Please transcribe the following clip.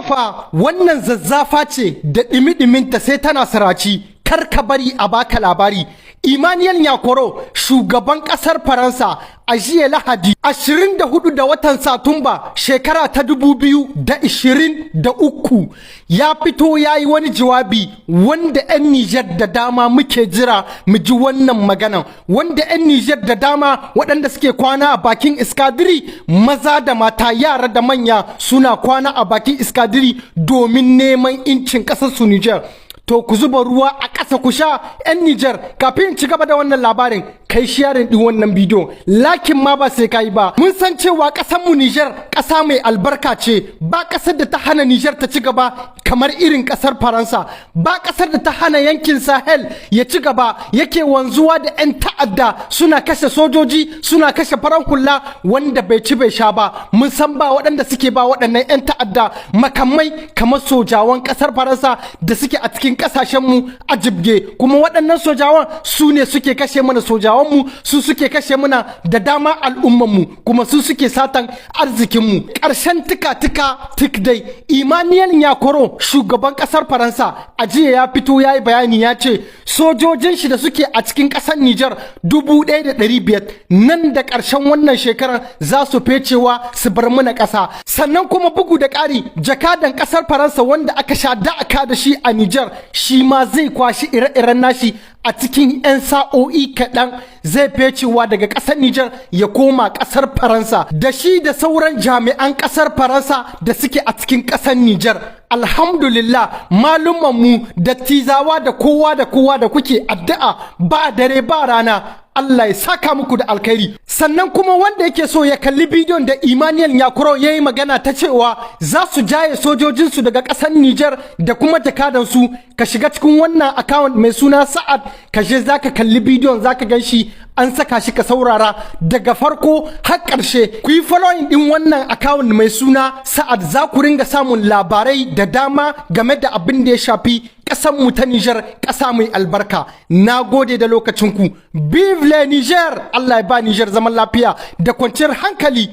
Tofa, wannan zazzafa ce da ɗimi-ɗiminta sai tana saraci, kar ka bari a baka labari. Emmanuel Macron, shugaban ƙasar Faransa, a jiya Lahadi 24 da watan Satumba shekara ta 2023, ya fito ya yi wani jawabi wanda 'yan Nijar da dama muke jira mu ji wannan maganan, wanda 'yan Nijar da dama waɗanda suke kwana a bakin iskadiri, maza da mata, yara da manya, suna kwana a bakin iskadiri domin neman incin ƙasar su Nijar. To, ku zuba ruwa a ƙasa ku sha, 'yan Nijar. Kafin ci gaba da wannan labarin, kai sharing din wannan bidiyo, liking ma ba sai kai ba. Mun san cewa ƙasar mu Nijar ƙasa mai albarka ce. Ba ƙasar da ta hana Nijar ta ci gaba kamar irin ƙasar Faransa. Ba ƙasar da ta hana yankin Sahel ya ci gaba, yake wanzuwa da 'yan ta'adda suna kashe sojoji, suna kashe farar hula wanda bai ci bai sha ba. Mun san ba waɗanda suke ba waɗannan 'yan ta'adda makamai kamar sojawan ƙasar Faransa da suke a cikin ƙasashenmu a jibge. Kuma waɗannan sojawan su ne suke kashe mana sojawanmu, su suke kashe mana da dama al'ummanmu, kuma su suke satan arzikinmu. Ƙarshen tika tika tik dai, Emmanuel Macron, shugaban ƙasar Faransa, a jiya ya fito ya yi bayani, ya ce sojojin shi da suke a cikin ƙasar Nijar 1500, nan da ƙarshen wannan shekarar za su fecewa su bar mana ƙasa. Sannan kuma, bugu da ƙari, jakadan ƙasar Faransa wanda aka sha da'aka da shi a Nijar, shi ma zai kwashi ire-iren nashi a cikin 'yan sa'o'i kaɗan, zai fecewa daga ƙasar Nijar ya koma ƙasar Faransa, da shi da sauran jami'an ƙasar Faransa da suke a cikin ƙasar Nijar. Alhamdulillah, malumanmu da tizawa da kowa da kowa da kuke addu'a ba dare ba rana, Allah ya saka muku da alkhairi. Sannan kuma, wanda yake so ya kalli bidiyon da Emmanuel Macron ya yi magana ta cewa za su jaye sojojinsu daga ƙasar Nijar da kuma jakadansu, ka shiga cikin wannan account mai suna Sa'ad, ka je za ka kalli bidiyon, za ka gan shi an saka shi, ka saurara daga farko har ƙarshe. Ku yi following din wannan account mai suna Sa'ad, za ku ringa samun labarai da dama game da abin da ya shafi ƙasar mu ta Nijar, ƙasa mai albarka. Na gode da lokacinku. Vive le Niger! Allah ya ba Nijar zaman lafiya da kwanciyar hankali.